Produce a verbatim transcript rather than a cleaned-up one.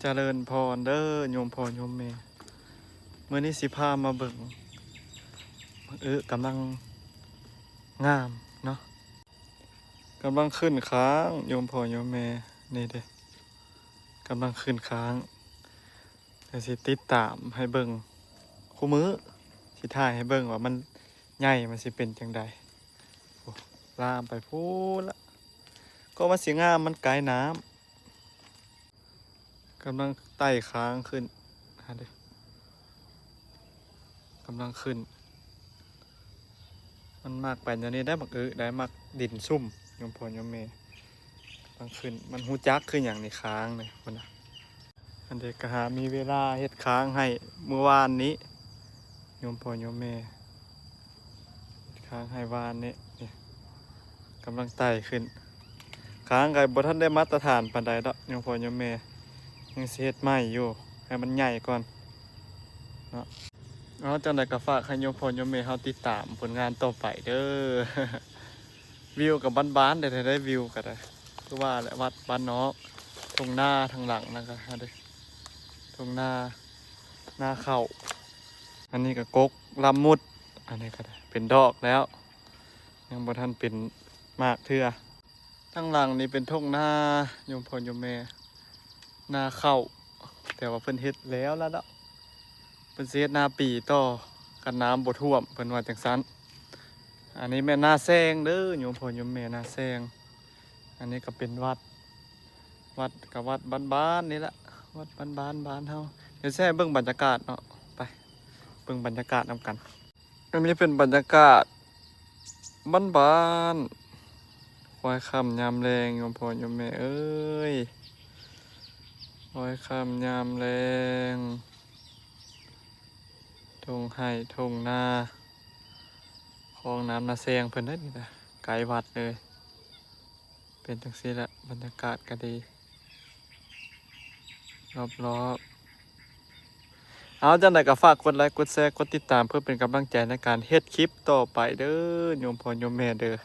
เจริญพรเด้อโยมพ่อโยมแม่ มื้อนี้สิพามาเบิ่ง เออกำลังงามเนาะ กำลังขึ้นค้างโยมพ่อโยมแม่ นี่เด้ กำลังขึ้นค้าง เดี๋ยวสิติดตามให้เบิ่ง คู่มื้อ สิถ่ายให้เบิ่งว่ามันใหญ่มันสิเป็นจั่งใด โอ้ ลามไปพู้นละ ก็มันสิงาม มันไกลน้ำ กำลังไต่ค้างขึ้น หาเด้ กำลังขึ้น มันมักไปแนวนี้ได้ บักอึได้ มักดินซุ่ม โยมพ่อโยมแม่ กำลังขึ้น มันฮู้จักคือหยังนี่ ค้างนี่ พุ้นนะ อันเด้ก็หามีเวลาเฮ็ดค้างให้มื้อวานนี้ โยมพ่อโยมแม่ เฮ็ดค้างให้วานนี้ นี่ กำลังไต่ขึ้น ค้างก็บ่ทันได้มาตรฐานปานใดดอก โยมพ่อโยมแม่ ยังสิเฮ็ดใหม่อยู่ ให้มันใหญ่ก่อนเนาะ เอา จั่งใดก็ฝากให้โยมพ่อโยมแม่เฮาติดตามผลงานต่อไปเด้อ วิวก็บ้านๆ ได้ ได้วิวก็ได้ คือว่าแหละ วัดบ้านนอก ทุ่งนาทางหลังนั่นก็ หาเด้ ทุ่งนา นาข้าว อันนี้ก็กกละมุด อันนี้ก็ได้ เป็นดอกแล้ว ยังบ่ทันเป็นหมากเทื่อ ทางหลังนี่เป็นทุ่งนา โยมพ่อโยมแม่ นาข้าว แต่ว่าเพิ่นเฮ็ดแล้วละเนาะ เพิ่นสิเฮ็ดนาปีต่อ คันน้ำบ่ท่วม เพิ่นว่าจั่งซั้น อันนี้แม่นนาแซงเด้อ โยมพ่อโยมแม่ นาแซง อันนี้ก็เป็นวัด วัดก็วัดบ้านๆ นี่ละ วัดบ้านๆ บ้านเฮา เดี๋ยวสิให้เบิ่งบรรยากาศเนาะ ไป เบิ่งบรรยากาศนำกัน อันนี้เป็นบรรยากาศบ้านๆ คอยค่ำยามแลง โยมพ่อโยมแม่เอ้ย คอยค่ำยามแลง ทุ่งไร่ทุ่งนา คลองน้ำนาแซงเพิ่นเด้อนี่นะ ไกลวัดเลย เป็นจั่งซี้แหละ บรรยากาศก็ดี รอบๆ เอา จั่งใดก็ฝากกดไลค์ กดแชร์ กดติดตาม เพื่อเป็นกำลังใจในการเฮ็ดคลิปต่อไปเด้อ โยมพ่อโยมแม่เด้อ